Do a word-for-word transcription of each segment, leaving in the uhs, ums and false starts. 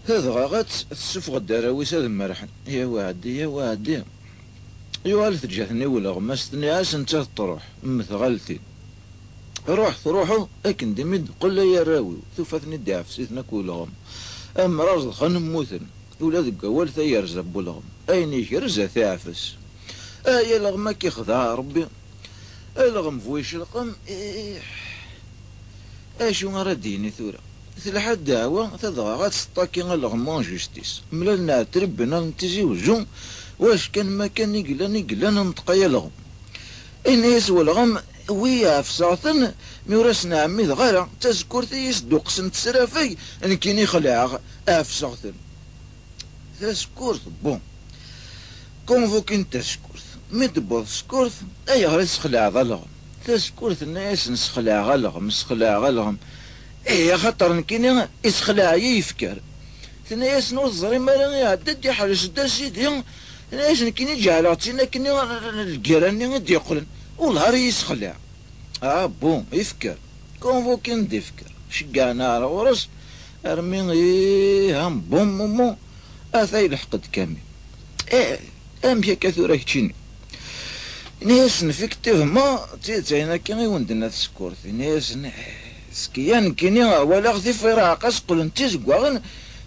Tadɣaɣat tessufeɣ-d arraw-is ad merrḥen. Yaw aɛeddi, yaw aɛeddi. Yuɣal teǧǧa-ten i ulɣem, as-tenniɛ-as nettat truḥ, mm tɣaltin. Ruḥ truḥeḍ, akken d imi d-qqel ay arraw-iw, tufa-ten-id iɛfes-iten akk ulɣem. Am raẓ dxan mmuten, ula deg wawal tayerza n ulɣem. Ayen ikrez a t-iɛfes. Ay alɣem ad k-ixdeɛ Rebbi. Alɣem bu icelqem, ih. Acu ara d-yini tura? Telḥa ddeɛwa, tadɣaɣat teṭṭaki alɣem en justice. Mlalen ar tribunal n Tizi Uzzu, wac kan ma kan i yellan, i yellan, neṭq ay alɣem. Ini-as welɣem, wi ɛefseɣ-ten, mi ur asen-ɛemmideɣ ara, d tasekkurt i yi-sduqqsent s rafag, nekkini xelɛeɣ, ɛefseɣ-ten. Tasekkurt, bon. Convoqué-n tasekkurt. Mi d-tewweḍ tsekkurt, ayɣer i tesxelɛeḍ alɣem? Tasekkurt tenna-yasen sxelɛeɣ alɣem, sxelɛeɣ alɣem. Ih, axaṭer nekkini isexleɛ-iyi yefker. Tenna-yasen ur teẓrim ara iɛedda-d iḥres-d a sidi. Tenna-yasen nekkini ǧeɛleɣ-tt-in akken lgirra-nni i d-yeqqlen. Ulhar i yi-sexleɛ. Ah bon, ifker. Convoqué-n-d ifker. Ceggɛen ar ɣur-s armi ih, un bon moment, ata yelḥeq-d Kami. Eh, amek akka tura keččini? Ini-asen effectivement d tidet ayen akka i wen-d-tenna tsekkurt. Ini-asen eh, skeya nekkini walaɣ tifiraɛqas qqlent d tizeggaɣin,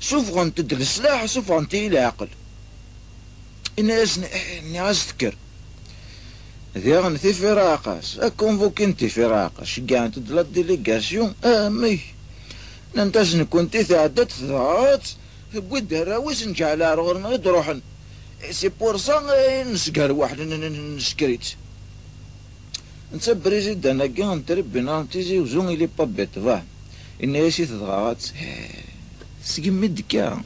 sufɣent-d leslaḥ, sufɣent-iyi leɛqel. Ini-asen eh, nniɣ-as tekker. Diɣen tifiraɛqas, akunvukin tifiraɛqas, ceggɛent-d la délégation, amek? Nnant-as nekkenti tɛedda-d tedɣaɣ-tt, tewwi-d arraw-is, nǧeɛl ar ɣur-neɣ i d-ruḥen. C'est pour ça i nesger weḥd-, n-, n-, n-, nesker-itt. Netta président-agi n tribunal n Tizi Uzzu, il est pas bête, va. Yenna-yas i tedɣaɣ-tt, eh, seg mi d-tekka,